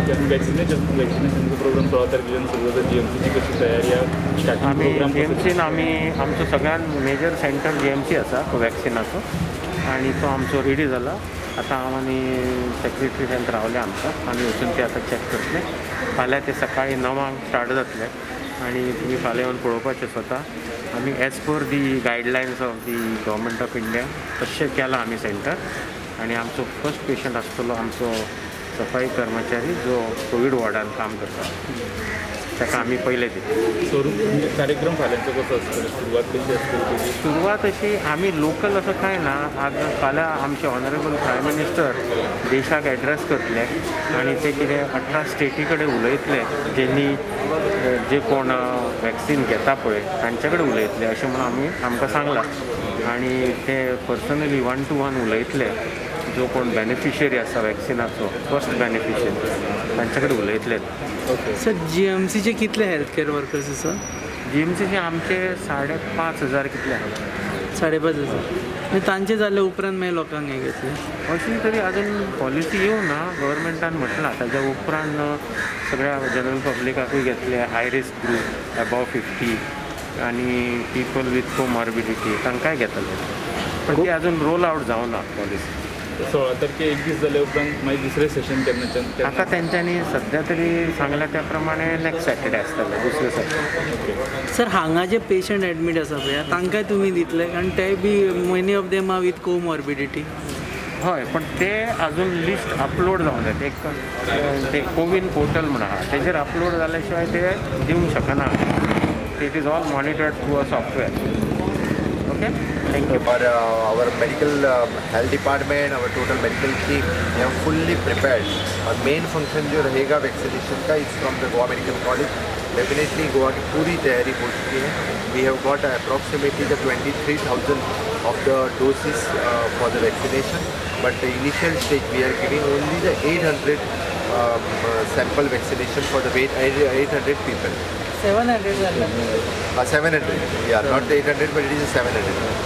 Okay, आनी वॅक्सिनेशनचो programme 16 तारखेच्यान सुरू जाता. जीएमसीची कशी तयारी आहा? स्टार्टिंग आमी प्रोग्राम जीएमसीन आमी आमचो सगळ्यान मेजर सेंटर जीएमसी आसा कोवॅक्सिनाचो आनी तो आमचो रेडी जाला. आतां हांव आनी सेक्रेटरी हेल्थ रावले आमकां, आमी वचून ते आतां चॅक करतले. फाल्यां ते सकाळीं 9क स्टार्ट जातले आनी तुमी फाल्यां येवन पळोवपाचें स्वता. आमी as per the guidelines of the Government of India तशें केलां आमी सेंटर आनी आमचो फर्स्ट पेशंट आसतलो आमचो सफाई कर्मचारी जो कोवीड वॉर्डान काम करता, ताका आमी पयले दितले. स्वरूप म्हणजे कार्यक्रम फाल्यांचो कसो आसतलो? सुरवात कशी आसतली तेजी? सुरवात अशी आमी लोकल असो कांय ना. आज फाल्यां आमचे ऑनरेबल प्रायम मिनिस्टर देशाक एड्रेस करतले आनी ते कितें 18 स्टेटी कडेन उलयतले, जेनी जे कोण वॅक्सीन घेता पळय तांचे कडेन उलयतले अशें म्हणून आमी आमकां सांगलां. आनी ते पर्सनली वन टू वन उलयतले, जो कोण बेनिफिशरी आसा वॅक्सिनाचो, फर्स्ट बेनिफिशरी, तांचे कडेन उलयतले. ओके. सर, जीएमसीचे कितले हेल्थ केअर वर्कर्स आसा? जीएमसीचे आमचे 5500 कितले आहा. 5500. आनी तांचे जाले उपरांत मागीर लोकांक हें घेतलें? अशी तरी अजून पॉलिसी येवंक ना. गव्हर्मेंटान म्हटलां ताज्या उपरांत सगळ्या जनरल पब्लिकाकूय घेतले, high risk group, above 50 आनी पिपल विथ कोमॉर्बिडिटी, तांकांय घेतले, पण ती अजून रोल आवट जावना पॉलिसी. 16 तारखे एक दीस जाल्या उपरांत मागीर दुसरें सेशन केन्नाच्यान केन्ना? आतां तेंच्यांनी सद्या तरी सांगल्या त्या प्रमाणे नेक्स्ट सॅटर्डे आसतलें दुसरें सॅटर्डे. ओके. सर, हांगा जे पेशंट एडमीट आसा पळय, तांकांय तुमी दितले? कारण ते बी many of them are with comorbidity. हय, पण ते अजून लिस्ट अपलोड जावंक जाय. एक ते कोवीन पोर्टल म्हण आहा, तेजेर अपलोड जाल्या शिवाय ते दिवंक शकना. It is all monitored through a software. Okay, thank you. Aur our medical health department, our total medical team, they are fully prepared. Aur main function जो रहेगा वैक्सीनेशन का is from the Goa Medical College. Definitely Goa की पूरी तैयारी हो चुकी है. We have got approximately the 23,000 of the doses for the vaccination, but the initial stage we are giving only the 800 sample vaccination for the 800 people. 700 जाल्ले. 700, yeah, not the 800, but it is 700.